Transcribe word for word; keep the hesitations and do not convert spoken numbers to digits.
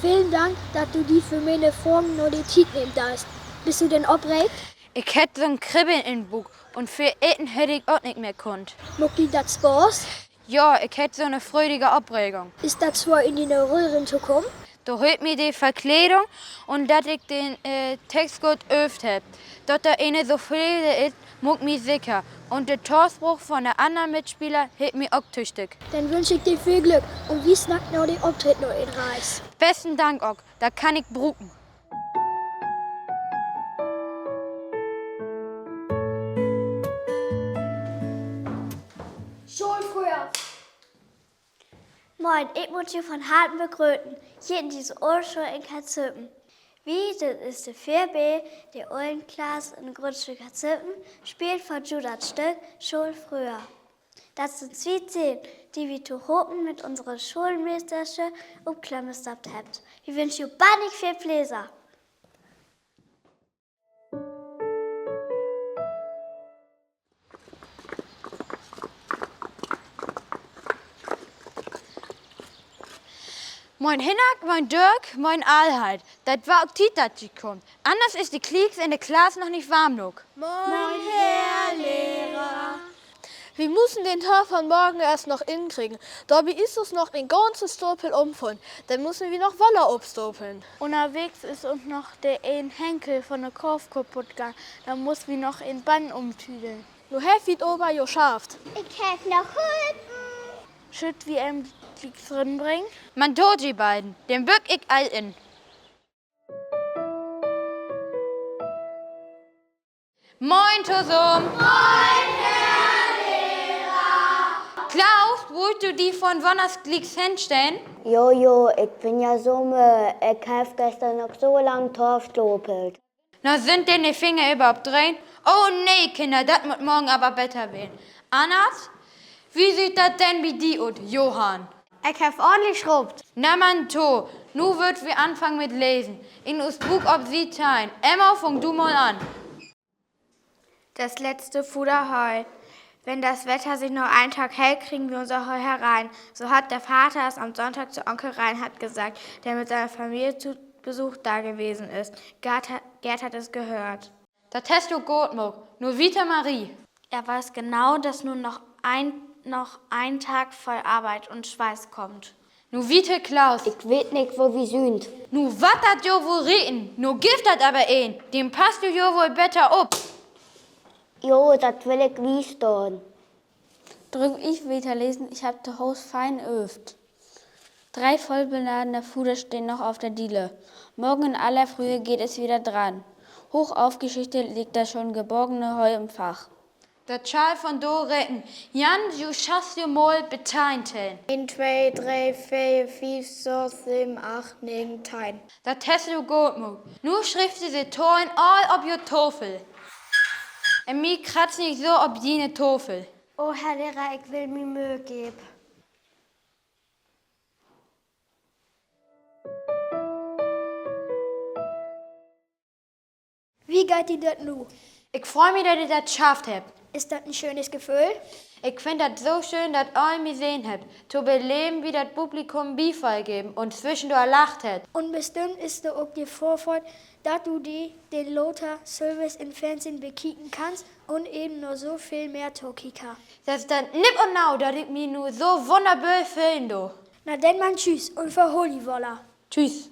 Velen Dank, dat du di för miene Fragen noch de Tiet nehmen deist. Büst du denn opreegt? Ik harr so'n Kribbeln in'n Buuk un veel eten harr ik ok nich mehr kunnt. Maakt di dat Spaaß? Ja, ik harr so'ne frödige Opregung. Is dat swoor, in diene Rull rintokamen? Dor helpt mi de Verkledung un dat ik den, äh, Text goot öövt hebb. Dat dor een so veel is, maakt mi seker. Un de Tospruch von de annern Mitspelers helpt mi ok tüchtig. Denn wünsch ik di veel Glück un wi snackt na den Optritt noch eens. Besten Dank ok, dat kann ik bruken. Schoolfröher. Moin, ik mutt jo von Harten begröten, hier in disse ole School in Katzhüppen. Wi, dat is de veer B, de Ollenklass in de Grundschool Katzhüppen, speelt vör jo dat Stück Schoolfröher. Dat sünd wi Zehn, de wi tohopen mit unsere Schoolmeestersche up Klömmen stappt hebbt. Wi wünscht jo bannig veel Pleser. Moin Hinnerk, moin Dirk, moin Adelheid. Dat weer ok Tiet, dat ji kaamt. Anners is de Klieks in de Klass noch nich warm noog. Moin, Herr Lehrer. Wi mussen den Tag von morgen eerst noch inkriegen. Dorbi is us noch en ganzen Stapel umfullen. Denn mussen wi noch woller upstapeln. Unnerwegens is uns noch de een Henkel von de Kaaf kaputt gahn. Denn mussen wi noch en Bann umtüdeln. Nu hebbt wi 't aver jo schafft. Ik heff noch hulpen. Schüllt wi em glieks rinbringen? Man dor, ji beiden, denn bück ik al in. Moin tosamen. Moin, Herr Lehrer. Klaus, wullt du di von wanners glieks henstellen? Jo, jo, ik bün ja so mööd. Ik heff güstern noch so lang dörstapelt. Na, sünd denn de Finger överhaupt rein? Oh nee, Kinner, dat mutt morgen aver beter ween. Annas, wo süht dat denn bi di ut, Johann? Ik heff ordentlich schrubbt. Na man to, nu wüllt wi anfangen mit Lesen. In us Book op Siet teihn. Emma, fang du mal an. Das letzte Fuder Heu. Wenn das Wetter sich noch einen Tag hält, kriegen wir unser Heu herein. So hat der Vater es am Sonntag zu Onkel Reinhard gesagt, der mit seiner Familie zu Besuch da gewesen ist. Gerd hat, Gerd hat es gehört. Dat hest du goot maakt. Nu wieter, Marie. Er weiß genau, dass nur noch ein, noch ein Tag voll Arbeit und Schweiß kommt. Nu wieter, Klaus. Ik weet nich, wo wi sünd. Nu warrt dat jo woll reken. Nu gifft dat aver een, den passt du jo woll beter op. Jo, dat will ik wies doon. Drück ich weiter lesen, ich hab to Huus fein öövt. Drei vollbeladene Fuder stehen noch auf der Diele. Morgen in aller Frühe geht es wieder dran. Hoch aufgeschichtet liegt das schon geborgene Heu im Fach. Dat schall vundaag recken. Jan, du schasst jo mal bet teihn tellen. Een, twee, dree, veer, fief, söss, seven, acht, negen, teihn. Dat hest du goot maakt. Nu schriffst du de Tallen all op jo Tafel. Un mi kratz nich so op diene Tafel. Oh, Herr Lehrer, ik will mi Möh geven. Wo geiht di dat nu? Ik frei mi, dat ik dat schafft hebb. Is dat en schönes Geföhl? Ik finn dat so schöön, dat all mi sehn hebbt, to beleven, wo dat Publikum Bifall geven un twüschendör lacht hett. Un bestimmt is dor ok de Vörfreud, dat du di den Lothar Sylvest in't Fernsehen bekieken kannst un even noch so veel mehr Tokieker. Dat is dat nipp un nau, dat ik mi nu so wunnerböll föhlen do. Na denn man tschüüs un verhol di woller. Tschüüs.